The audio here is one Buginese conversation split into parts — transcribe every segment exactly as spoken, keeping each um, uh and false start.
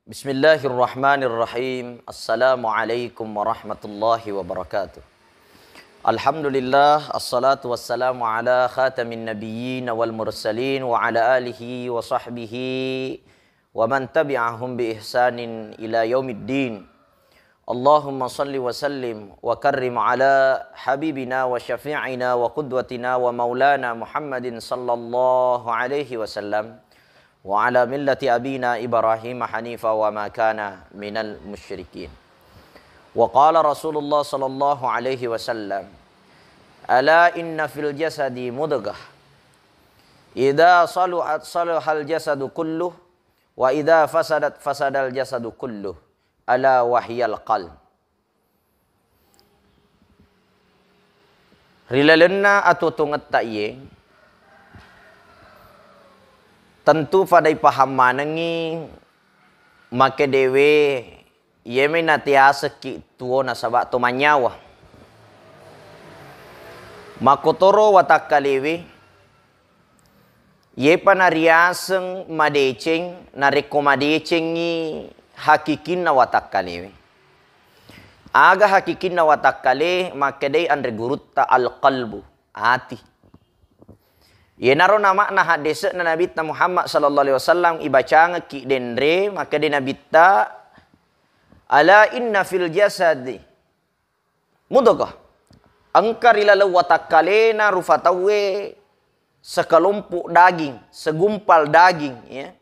Bismillahirrahmanirrahim. Assalamualaikum warahmatullahi wabarakatuh. Alhamdulillah, assalatu wassalamu ala khatamin nabiyyin wal mursalin wa ala alihi wa sahbihi wa man tabi'ahum bi ihsanin ila yaumiddin. Allahumma salli wa sallim wa karrim ala habibina wa syafi'ina wa qudwatina wa maulana Muhammadin sallallahu alaihi wasallam wa ala millati abina Ibrahim hanifa wa ma kana minal musyrikin. Wa qala Rasulullah sallallahu alaihi wasallam, "Ala inna fil jasadi mudghah. Idza saluhat saluhal jasadu kulluh, wa idza fasadat fasadal jasadu kulluh. Ala wa hiyal qalb." Ri lalenna atuo-tuongetta iye, tentu fada ipaham manengngi makkedae we, iye mai natiasekki tuo nasaba to mannyawa. Makkotoro watakkalewe, iyepa nariaseng madeceng, narekko madecengngi hakikinna watakkalewe. Aga hakikinna watakkale? Makkedai anre gurutta, al-qalbu, ati. Iyenaro namakna haddese'na Nabitta Muhammad sallallahu alaihi wasallam ibacangekki denre, makkedai Nabitta, "Ala inna fil jasadi mudghah." Engka ri laleng watakkalena rufa tauwe sekelompok daging, segumpal daging, ya.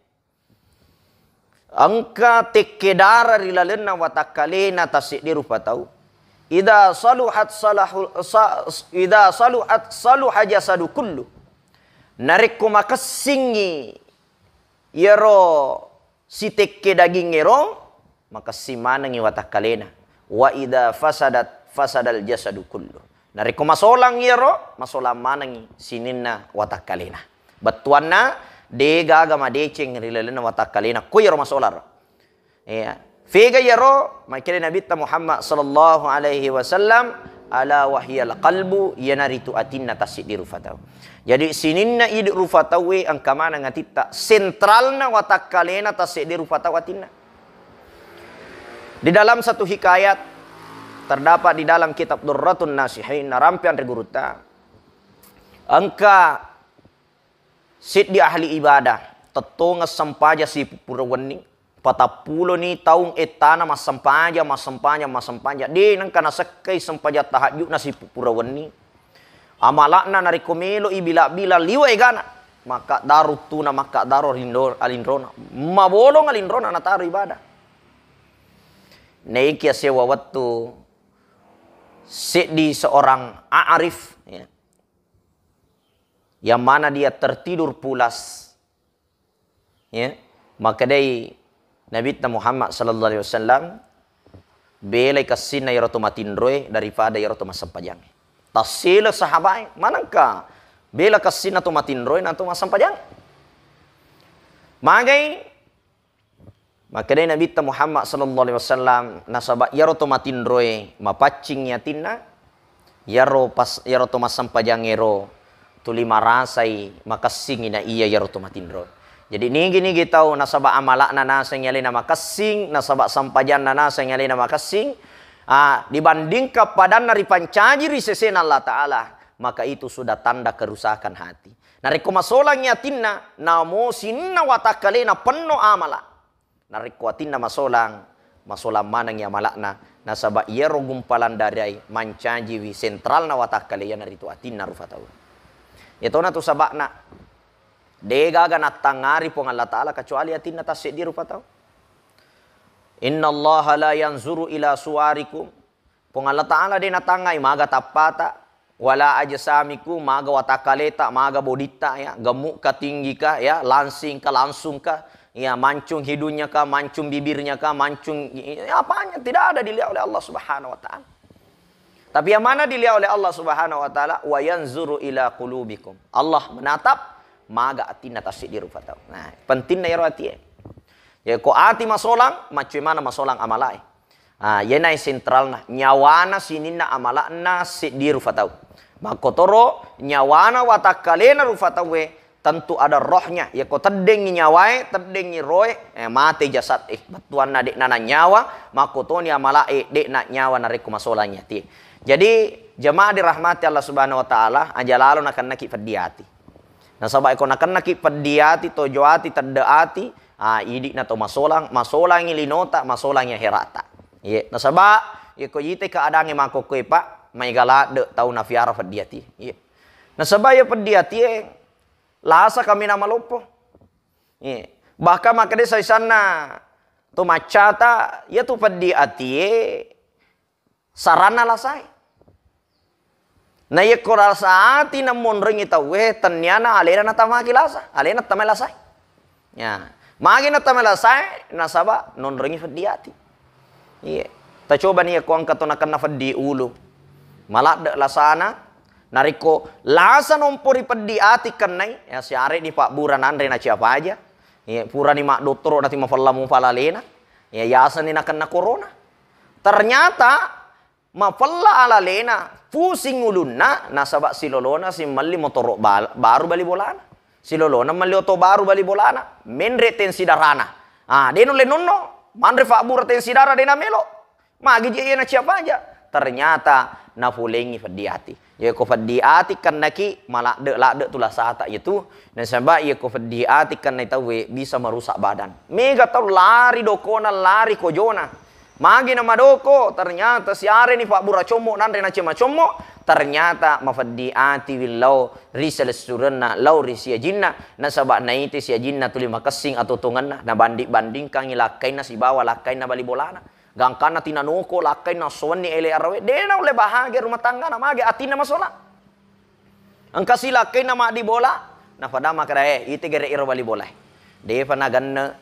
Engka tekke dara ri lalenna watakkalena tasseddi rupa tau. Idza saluhat salahul, sa-, idza saluhat saluha jasadu kullu. Narekko makessingngi iyaro sitekke dagingngero, makessing manengngi watakkalena. Wa idza fasadat fasadal jasadu kullu. Narekko masolang iyaro, masolang manengngi sininna watakkalena. Bettuanna, de gaga madeceng ri lalenna watakkalena ko iyaro masolang ro. Iya. Fega iyaro, makkeda Nabitta Muhammad sallallahu alaihi wasallam, "Ala wahiyal qalbu," iyanaritu atinna tasseddi rufa tau. Jadi sininna idi rufa tauwe engka maneng atitta, sentralna watakkalena tasseddi rufa tau atinna. Di dalam satu hikayat terdapat di dalam kitab Durratun Nasihin, narampe anre gurutta, engka seddi ahli ibadah, tettongeng sempajang sipuppura wenni, patappuloni taung ettana massempajang, massempajang, massempajang. De nengka nasekkai sempajang tahajudna sipuppura wenni. Amala'na narekko melo ibila-bila liwa egana, makkadaro tuna, makkadaro lindo-, alinrona. Mabolong alinrona nataro ibadah. Naiki asewa wettu seddi seorang a'rif, ya, yang mana dia tertidur pulas. Ya, makkedai Nabitta Muhammad sallallahu alaihi wasallam, "Belai kessinna iyaro to matinroe daripada iyaro to massempajangnge." Tassele sahabae, manengka bela kessinna to matinroe na to massempajangnge. Magai? Makkedai Nabitta Muhammad sallallahu alaihi wasallam, nasaba iyaro to matinroe mapaccingngi atinna, iyaro pas, iyaro to massempajangngero tuli marasai makessingngi na iya iyaro to matinroe. Jadi nigi-nigi tau nasaba amala'na naseng alena makessing, nasaba sempajanna naseng alena makessing, ah, dibandingkan padanna ripancaji ri sesena Allah Ta'ala, maka itu sudah tanda kerusakan hati. Narekko masolangngi atinna, namo sininna watakkalena penno amala. Narekko atinna masolang, masolang manengngi amala'na, nasaba iyaro gumpalan darai mancajiwi sentralna watakkale, iyanaritu atinna rufa tau. Iyatona tu saba'na, de gaga nattangngari Puang Allah Ta'ala kecuali atinna tasseddi rufa tau. Innallaha la yanzuru ila suwarikum. Puang Allah Ta'ala de natangngai maga tappata, wala ajsamikum, maga watakkaleta, maga boditta, ya, gemukka, tinggika, ya, langsingka, langsungka, ya, mancung hidungnyaka, mancung bibirnyaka, mancung, ya, apanya tidak ada dilihat oleh Allah Subhanahu wa Ta'ala. Tapi yang mana dilihat oleh Allah Subhanahu wa Ta'ala? Wa yanzuru ila qulubikum. Allah menatap maga atinna tasseddi rufa tau. Nah, pentingna iyaro atie. Ya, ko ati masolang, maccue mana masolang amalae. Ah, iyenae sentralna, nyawana sininna amala'na seddi rufa tau. Makkotoro nyawana watakkalena rufa tauwe Tentu ada rohnya. Yako teddengngi nyawae, teddengngi roe, eh, mate jasad e. Bettuanna de'na nanyawa, makkotoni amala e de'na nyawa narekko masolangngi atie. Jadi, jemaah dirahmati Allah Subhanahu wa Ta'ala, aja lalo nakennaki peddi ati. Nasaba iko nakennaki peddi ati, tojo ati, tedde ati, ah, idi'na to masolang, masolangi linota, masolangi aherata. Iye, nasaba iko ite keadaangnge makkokkoe, Pak, maega ladde tau nafiara peddi ati. Iye. Nasaba iya peddi atie, lasa kaminang maloppo. Iye. Bahkan makkeda saisanna to maccata, iya tu peddi atie saranna lasae. Na yekko rasa ati namonrengi tauwe, tenniana alena natamaki lasa, alena tamai lasae. Ya, magi natamai lasae, nasaba nonrengi peddi ati. Iye. Tacobani yekko engka to nakenna peddi ulu. Maladde lasana, narekko lasa nompo ri peddi ati kennai, ya siare di pabbura nanre na cia paja. Iye, purani maddottoro nati mafella mupa lalena. Ya, yasani nakenna corona. Ternyata mafella alalena, pusing ulunna, nasaba silolona si melli motoro bal-, baru bali bolana. Silolona melli oto baru bali bolana, menre tensi darana. Ah, de nulle nonno, manre fabbura tensi dara de namelo. Magi je iya nacia paja. Ternyata napolengi peddi ati. Yeko peddi ati kennaki maladde-ladde tu lasata itu. Nasaba yeko peddi ati kennai tauwe bisa merusak badan. Mega tau lari dokona, lari kojona. Magi na madoko, ternyata siareni pabbura commo nanre nacema commo, ternyata mafeddi ati willau ri selessurenna, lau ri siajinna, nasaba naite siajinna tuli makessing atotongenna, nabanding-bandingkangi lakkainna sibawa lakkainna bali bolana. Gangkanna tinanoko lakkainna sowenni ele arawe, de naulle bahagia rumah tanggana, magi atinna masola. Engka silakkainna maddi bola, napada makkeda, "Eh, ite gere iro bali bola." Defa naganne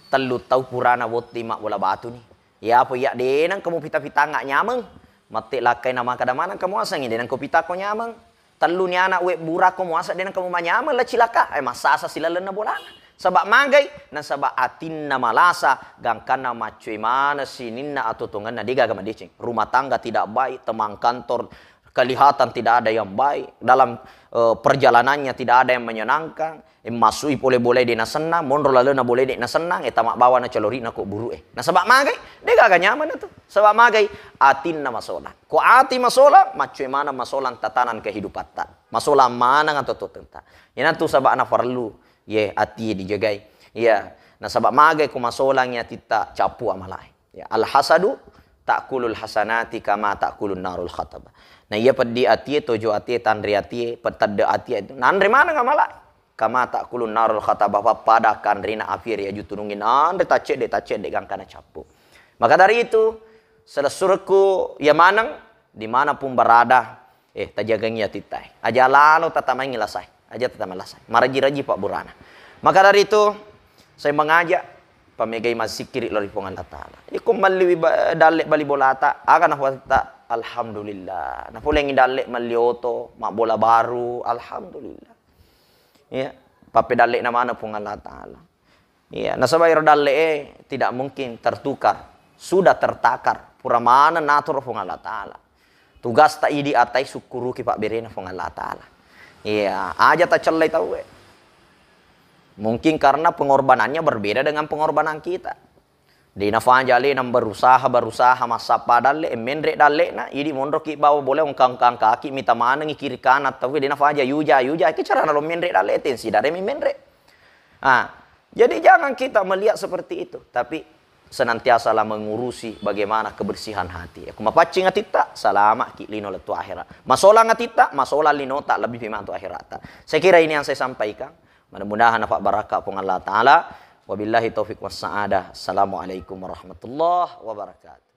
tellu tau purana botting mabbola batu ni. Yapo iya de nengka mupita-pitanga nyameng. Mette lakkainna makkeda maneng kamu asengngi de nengka pitako nyameng. Tellu ni anak we burako muaseng de nengka mumanyameng la cilaka. Eh, massasa silalenna bolana. Saba magai, nasaba atinna malasa, gangkanna maccue maneng sininna atotongenna de gaga madeceng. Rumah tangga tidak baik, teman kantor kelihatan tidak ada yang baik, dalam, eh, perjalanannya tidak ada yang menyenangkan, eh, masui pole bola de nasennang, monro lalena bola de nasennang, eh, tama bawana calorina ko buru e. Nasaba magai, de gaga nyameng tu. Saba magai, atinna masolang. Ko ati masolang, maccue maneng masolang tatanan kehidupatta. Masolang maneng atau totenta. Iyanatu sabana parellu, ye, ati dijagai. Iya, nasaba magai ko masolang atitta cappu amalae. Ya, al hasadu ta'kulul hasanati kama ta'kulun narul khatab. Nah, iya peddi atie, tojo atie, tanre atie, petedde atie itu nanre maneng amala. Kama ta'kulun narul khatab, pada kanrena api riaju turungin nanre taccedde, taccedde gangkana cappu. Maka dari itu, selessurekku ya maneng, di mana pun berada, eh, tajagangi atitta e. Aja lalo tatamaingi lasae. Aja tatamai lasae. Maraji-raji pabburana. Maka dari itu, saya mengajak pamegai massikkiri lao ri Puang Allah Ta'ala. Iko malliwi ba-, dalle bali bolata, aga nafuatta, alhamdulillah. Napolengi dalle malli oto, mabbola baru, alhamdulillah. Iya, pappedalle na maneng Puang Allah Ta'ala. Iya, nasaba iro dalle e tidak mungkin tertukar. Sudah tertakar, pura maneng natoro Puang Allah Ta'ala. Tugasta idi atai sukkuruki pabberena Puang Allah Ta'ala. Iya, aja tacellai tauwe. Mungkin karena pengorbanannya berbeda dengan pengorbanan kita. De nafaja alena berusaha, berusaha massappa dalle, menre dallena, idi monroki bawa bola engka-engka kaki mita manengi kiri kanan tauwe, de nafaja yuja, yuja, ke carana lo menre dalle, tensi dare mi menre. Ah, jadi jangan kita melihat seperti itu, tapi senantiasalah mengurusi bagaimana kebersihan hati. Aku mapaccing atitta, salama'ki lino lettu akhirat. Masolang atitta, masolang linota, lebbi pi matu akhiratta. Saya kira ini yang saya sampaikan. Mudah-mudahan nafa barakah Puang Allah Ta'ala. Wabillahi taufiq wassa'adah. Assalamualaikum warahmatullahi wabarakatuh.